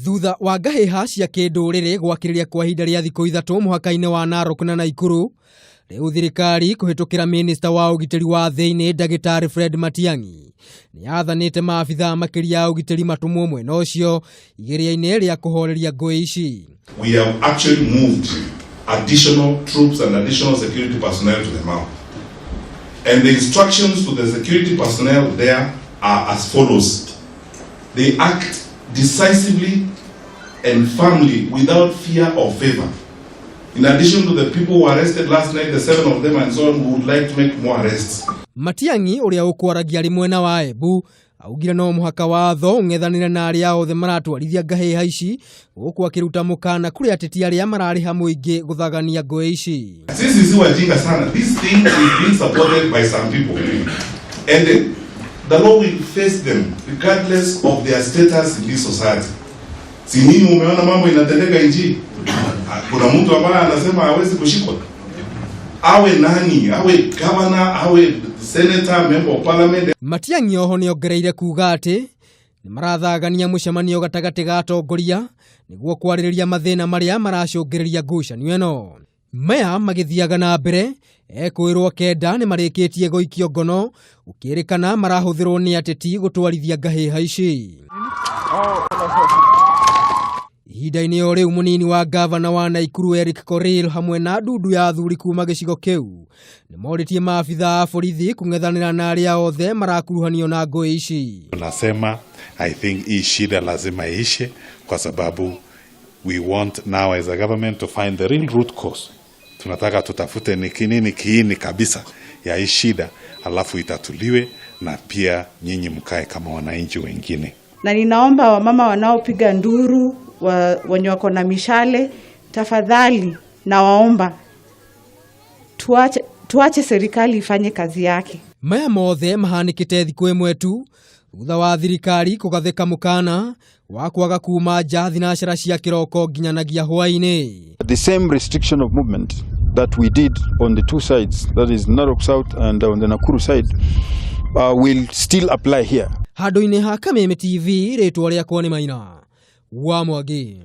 Thutha wa ngahĩha cia kĩndũrĩrĩ gwakĩrĩria kwa ihinda rĩa thikũ 3 mũhaka-inĩ wa Narok na Naikuru, rĩu thirikari kũhĩtũkĩra minista wa ũgitĩri wa thĩinĩ Ndagĩtarĩ Fred Matiang'i nĩ yathanĩte maabithaa makĩria a ũgitĩri matũmwo mwena ũcio igeria-inĩ rĩa kũhoreria ngũĩ ici. We have actually moved additional troops and additional security personnel to the mouth. And the instructions to the security personnel there are as follows. They act decisively and firmly without fear or favor. In addition to the people who were arrested last night, the seven of them and so on, we would like to make more arrests. Matiang'i ũrĩa ũkwaragia arĩ mwena wa Embu augire no mũhaka watho ũng'ethanĩre na arĩa othe maratwarithia ngahĩha ici, gũkũ akĩruta mũkana kũrĩ ateti arĩa mararĩha mũingĩ gũthagania ngũĩ ici. Sisi si wajinga sana. This thing is being supported by some people. And the law will face them regardless of their status in this society. Si nyinyi umeona mambo inatendeka nchi? Kuna mtu ambaye anasema hawezi kushikwa? Awe nani? Awe governor, awe senator, member of parliament. Matiang'i oho nĩongereire kuga atĩ nĩ marathagania mũcemanio gatagatĩ ga atongoria nĩguo kwarĩrĩria mathĩna marĩa maracũngĩrĩria ngucanio ĩno. Maya magĩthiaga na mbere, ekwĩrwo 9 nĩ marĩkĩtie gũikio ngono gũkĩrĩkana marahũthĩrwo nĩ ateti gũtwarithia ngahĩha ici. Ihinda-inĩ o rĩu mũnini wa gavana wa Naikuru Eric Korir hamwe na ndundu ya athuri kuma gĩcigo kĩu nĩ morĩtie maabitha a borithi kũng'ethanĩra na arĩa othe marakuruhanio na ngũĩ ici. Tunasema I think hii shida lazima iishe kwa sababu we want now as a government to find the real root cause. Tunataka tutafute ni kinini kiini kabisa ya hii shida, alafu itatuliwe na pia nyinyi mkae kama wananchi wengine. Na ninaomba wamama wanaopiga nduru wenye wako na mishale, tafadhali nawaomba tuache serikali ifanye kazi yake. Maya mothe mahanĩkĩte thikũ ĩmwe tu thutha wa thirikari kũgathĩka mũkana wa kwaga kuma nja thinacara cia kĩroko nginyanagia hwaĩ-inĩ. The same restriction of movement that we did on the two sides, that is Narok South and on the Nakuru side, will still apply here. Handũ-inĩ ha Kameme TV, rĩtwa rĩakwa nĩ Maina wa Mwangi.